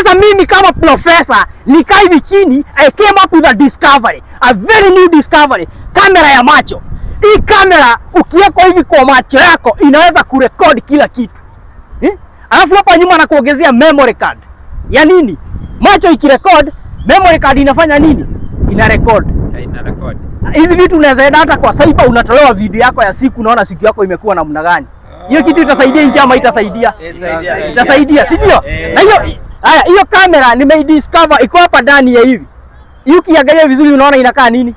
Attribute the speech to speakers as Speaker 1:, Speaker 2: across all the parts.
Speaker 1: Sasa mimi kama profesa nikaa hivi chini, I came up with a discovery, a very new discovery, kamera ya macho. Hii kamera ukiwekwa hivi kwa macho yako inaweza kurekodi kila kitu, eh? Alafu hapa nyuma nakuongezea memory card ya nini? Macho ikirecord, memory card inafanya nini? Ina record.
Speaker 2: Ina record.
Speaker 1: Hizi vitu unaweza enda hata kwa cyber, unatolewa video yako ya siku, unaona siku yako imekuwa namna gani. Hiyo kitu itasaidia nchi ama itasaidia? Itasaidia, si ndio? Na hiyo, haya, hiyo kamera nimeidiscover iko hapa ndani ya hivi. Hii ukiangalia vizuri unaona inakaa nini?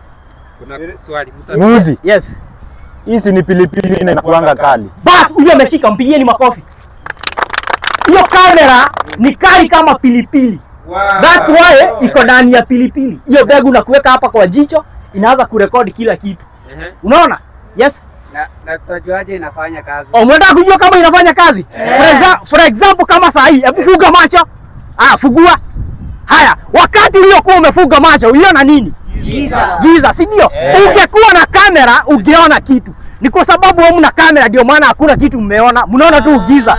Speaker 2: Kuna swali mtu
Speaker 3: Muzi,
Speaker 1: Yes.
Speaker 3: hizi ni pilipili na inakuanga kali.
Speaker 1: Bas, huyo ameshika, mpigieni makofi. Hiyo kamera ni kali kama pilipili. That's why iko ndani ya pilipili. Hiyo mbegu na kuweka hapa kwa jicho inaanza kurekodi kila kitu. Unaona? Yes.
Speaker 4: Na tutajuaje inafanya kazi?
Speaker 1: Oh, mnataka kujua kama inafanya kazi? For example kama saa hii, hebu fuga macho. Ah, fugua. Haya, wakati uliokuwa umefuga macho, uliona nini?
Speaker 4: Giza.
Speaker 1: Giza, si ndio? Ungekuwa na kamera ungeona kitu. Ni kwa sababu hamna kamera ndio maana hakuna kitu mmeona. Mnaona tu giza.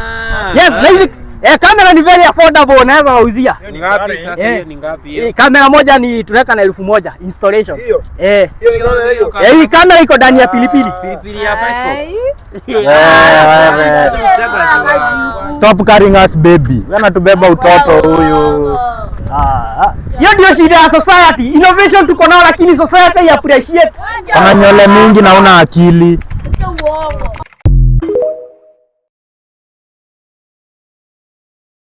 Speaker 1: Yes, na hizi kamera ni very affordable, unaweza wauzia.
Speaker 2: Ni ngapi sasa hiyo, ni ngapi hiyo?
Speaker 1: Kamera moja ni tunaweka na 1000 installation.
Speaker 5: Hiyo.
Speaker 1: Eh.
Speaker 5: Hiyo ni kamera hiyo.
Speaker 1: Eh, hii kamera iko ndani ya pilipili.
Speaker 2: Pilipili ya 5 bob.
Speaker 3: Wewe. Stop carrying us, baby. Wewe anatubeba utoto huyu.
Speaker 1: Ah, hiyo ndio shida ya society. Innovation tuko nao lakini society appreciate.
Speaker 3: Ana nywele mingi na una akili.